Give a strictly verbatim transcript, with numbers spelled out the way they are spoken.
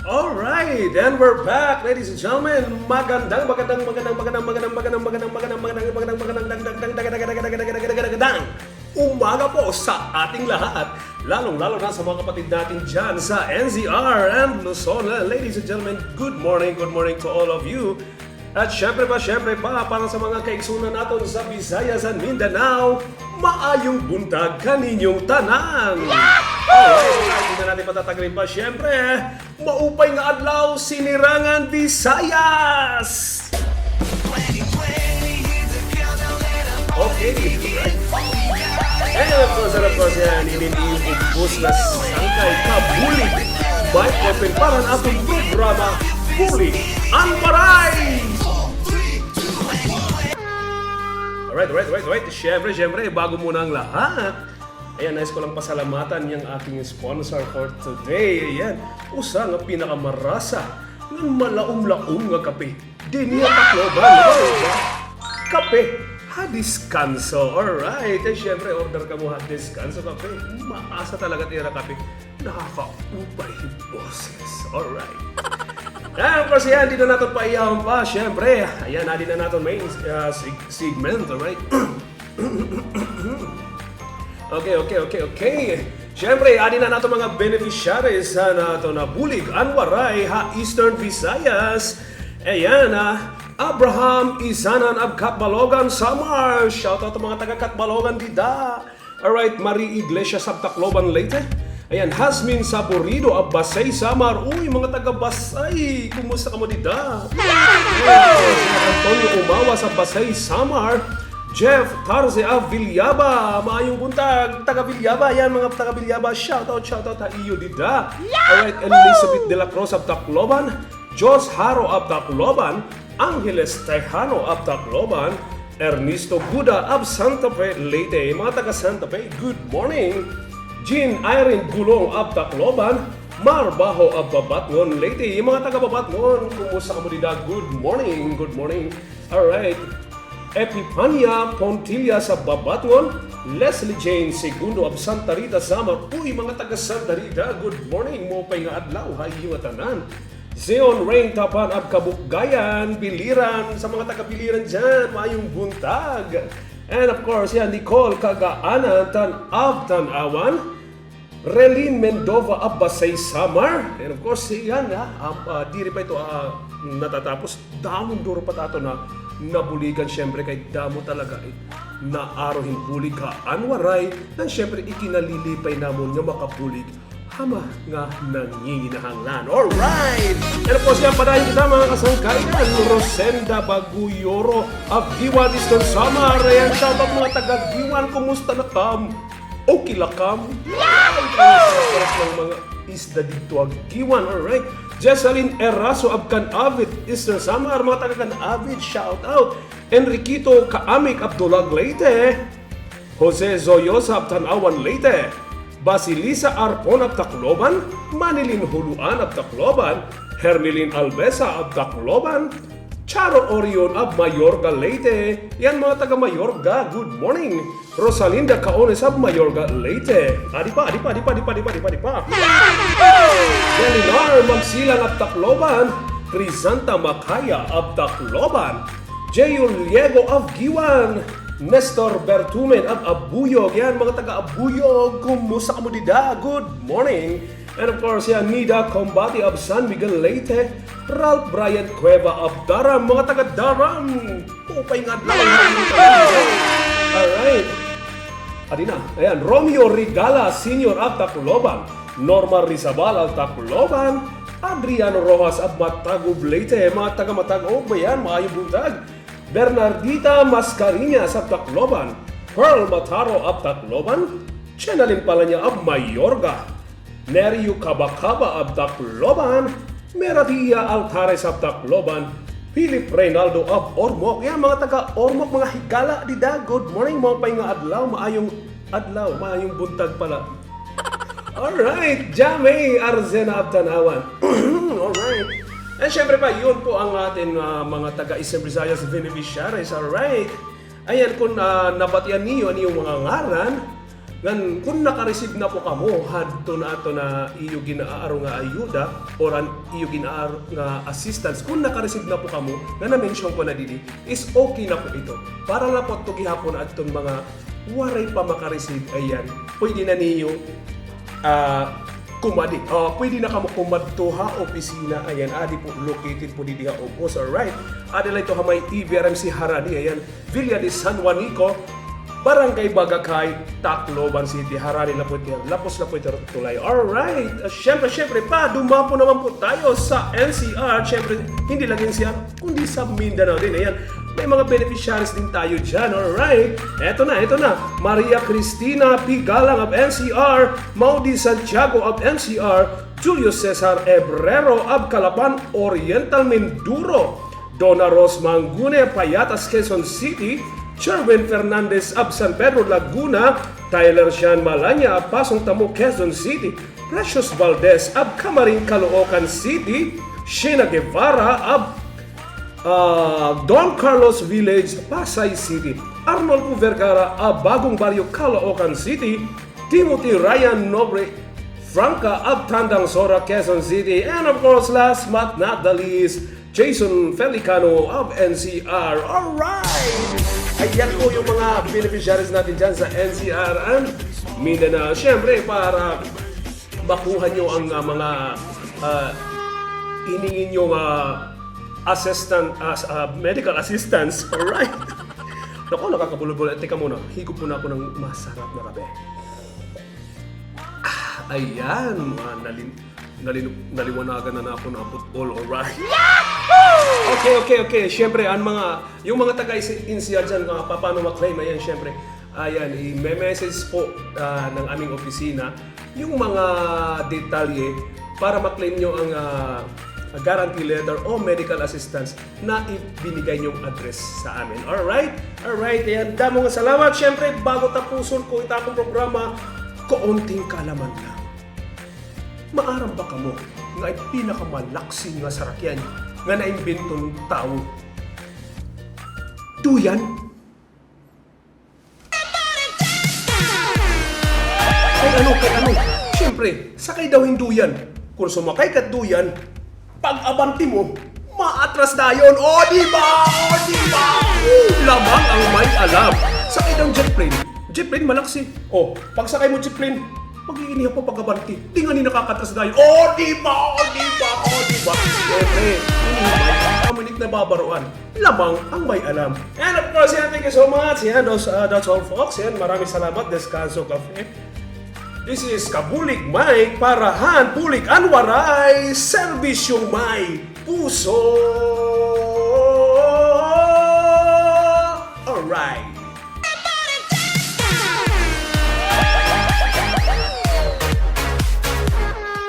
All right, and we're back, ladies and gentlemen. Magandang, magandang, magandang, magandang, magandang, magandang, magandang, magandang, magandang, magandang, magandang, magandang, magandang, magandang, magandang, magandang, magandang, magandang umaga po sa ating lahat, lalong-lalo na sa mga kapatid natin dyan sa N C R and Luzon. Ladies and gentlemen, good morning, good morning to all of you. At syempre pa, syempre pa, para sa mga kaigsunan naton sa Visayas and Mindanao, maayong buntag kaninyong tanan. Alright, alright, di na natin patatagalin pa. Syempre, maupay nga adlaw, Sinirangan Visayas! Okay, right. And of course, and of course, yan, ini an iyo ubos nga sangkay, kabulig. Mike Open para an aton programa, Bulig an Waray! Alright, alright, alright, alright. Siyempre, siyempre, bago muna ang lahat, ayan, nais ko lang pasalamatan yang aking sponsor for today. Ayan, usa nga pinakamarasa ngan malaom-laom nga kape dinhi ha Tacloban. Kape ha Descanso. Alright. Eh, syempre, order kamo ha Descanso Kape. Maasa talaga it ira kape. Nakakaupay hin boses. Alright. And of course, yan, di na naton paiyahon pa. Syempre, ayan, adi na naton main, ah, sig-, segment, alright? Okay, okay, okay, okay. Siyempre, adi na naton mga beneficiaries sa naton nga Bulig an Waray ha Eastern Visayas. Ayan, ah, Abraham Isanan of Catbalogan, Samar. Shoutout sa mga taga Catbalogan dida. Alright, Marie Iglesias of Tacloban, Leyte. Ayan, Hasmin Saborido of Basey, Samar. Uy, mga taga Basey, kumusta kamo dida? Ayan, Antonio Umawas of Basey, Samar. Jeff Tarze of Villaba, maayong buntag, taga Villaba. Ayan, mga taga Villaba, shoutout, shoutout ha iyo dida. Alright, Elizabeth de la Cruz of Tacloban, Jos Haro of Tacloban, Angeles Tejano of Tacloban, Ernesto Guda of Santa Fe, Leyte. Mga taga Santa Fe, good morning. Jean Irene Gulong of Tacloban, Mar Baho of Babatngon, Leyte. Mga taga Babatngon, kumusta kamo dida? Good morning, good morning. Alright. Epifania Pontillas of Babatngon, Leslie Jane Segundo of Santa Rita, Samar. Uy, mga taga Santa Rita, good morning. Maupay nga adlaw ha iyo ngatanan. Zion Rain Tapan of Kabukgayan, Biliran. Sa mga taga Biliran dyan, maayong buntag. And of course, yan, Nicole Kagaanan, Tan-, of Tanauan. Relin Mendova of Basey, Samar. And of course, yan, ha, ah, ah, diri pa ito, ah, natatapos. Damo duro pa it aton nga nabuligan, syempre, kay damo talaga, eh, nga aro hin bulig ha an Waray, ngan syempre, ikinalilipay namon nga makabulig ha mga nanginginahanglan. Alright! And of course, yan, padayon kita, mga kasangkayan, Rosenda Baguyoro of Guiuan, Eastern Samar. Ayan, shoutout, mga taga Guiuan, kumusta na kam? Okay la kam? Wow! Sarap ng mga isda dito ha Guiuan, alright. Jessalyn Eraso of Canavid, Eastern Samar, mga taga Canavid, shout out. Enriquito Kaamik of Dulag, Leyte. Jose Zoyosa of Tanauan, Leyte. Basilisa Arpon of Tacloban, Manilin Huluan of Tacloban, Hermilin Albesa of Tacloban, Charo Orion of Mayorga, Leyte. Yan, mga taga Mayorga, good morning. Rosalinda Caones of Mayorga, Leyte. Adi pa, adi pa, adi pa, adi pa, adi pa, adi pa, adi pa. Delinar Magsilang of Tacloban, Crisanta Macaya of Tacloban, Jeyul Liego of Guiuan, Nestor Bertumen of Abuyog. Yan, mga taga Abuyog, kumusta kamo dida? Good morning. And of course, yan, Nida Combati of San Miguel, Leyte, Ralph Brian Cueva of Daram, mga taga Daram. Upay nga adlaw. Alright. Adi na. Ayan, Romeo Regala Senior of Tacloban, Norma Rizabal of Tacloban, Adriano Rojas of Matagob, Leyte, mga taga Matagob, ayan, maayong buntag. Bernardita Mascareñas of Tacloban, Pearl Mataro of Tacloban, Chenalyn Palanya of Mayorga, Nerio Cabacaba of Tacloban, Meratia Altares of Tacloban, Philip Reynaldo of Ormoc. Yan, mga taga Ormoc, mga higala dida. Good morning, maupay nga adlaw, maayong adlaw, maayong buntag pala. Alright, Jamay Arzena of Tanauan. Alright. And syempre pa, yun po ang atin, ah, mga taga Eastern Visayas beneficiaries. Alright. Ayan, kung, ah, nabatian niyo an iyong mga ngaran, Ngan kun naka-receive na po kamo hadton aton nga iyo gin-aaro nga ayuda or an iyo gin-aaro nga assistance, kun naka-receive na po kamo nga na-mention ko na didi, is okay na po ito. Para la po adto gihapon adton mga waray pa maka-receive, ayan, pwede na niyo, ah, kumadi. Ah, pwede na kamo kumadto ha opisina, ayan, adi po, located po didi ha Ubos, alright. Adi la ito ha may E V R M C Harani, ayan, Villa de San Juanico, Barangay Bagakay, Tacloban City, Harani la po ito, lapos la po ito tulay. Alright, ah, syempre, syempre, paduma po naman po tayo sa N C R. Syempre, hindi lang N C R, kundi sa Mindanao din. Ayan, may mga beneficiaries din tayo dyan. Alright, eto na, eto na. Maria Cristina P. Galang of N C R, Maudi Santiago of N C R, Julio Cesar Ebrero of Calapan Oriental, Mindoro, Donna Rose Mangune, Payatas, Quezon City, Sherwin Fernandez of San Pedro, Laguna, Tyler Sean Malanya of Pasong Tamo, Quezon City, Precious Valdez of Camarin, Caloocan City, Sheena Guevara of, ah, Don Carlos Village, Pasay City, Arnolfo Vergara of Bagong Barrio, Caloocan City, Timothy Ryan Nobre Franca of Tandang Sora, Quezon City, and of course, last but not the least, Jason Felicano of N C R. Alright! Ayan po yung mga beneficiaries natin dyan sa N C R and Mindanao. Siyempre, para makuha nyo ang, ah, mga, ah, hiningi nyo, ah, assistant, as, ah, medical assistance. Alright? Naku, nakakabulol-bulol. Teka muna, higop muna ako ng masarap na kape. Ah, ayan, ah, nalin-, nalin-, naliwanagan na na ako ng football, alright? Okay, okay, okay. Siyempre, ang mga, yung mga taga Insi-, N C R dyan, ah, pa-, paano ma-claim? Ayan, siyempre. Ayan, i-message po, ah, ng aming opisina yung mga detalye para ma-claim nyo ang, ah, guarantee letter o medical assistance na ibinigay nyong address sa amin. Alright? Alright, ayan. Damo nga salamat. Siyempre, bago tapuson ko ita akong programa, kaunting kaalaman lang. Maaram ba kamo nga it pinakamalaksi nga sarakyan nga naimbento ng tawo, duyan? Kay ano, kay ano? Siyempre, sakay daw hin duyan. Kung sumakay ka duyan, pag-abante mo, maatras dayon. O, di ba? O, di ba? Lamang ang may alam. Sakay daw jet plane. Jet plane, malaksi. O, pagsakay mo jet plane, mag-iiniha pa pag-abante. Di ngani nakakatras dayon. O, di ba? O, di ba? O, di ba? Siyempre, iniha pa. Amo ini it nababaroan. Lamang ang may alam. And of course, yan, thank you so much. Yan, those, uh, that's all, folks. Yan, maraming salamat. Descanso Cafe. This is Kabulig Mike para han Bulig an Waray, serbisyong may puso. Alright.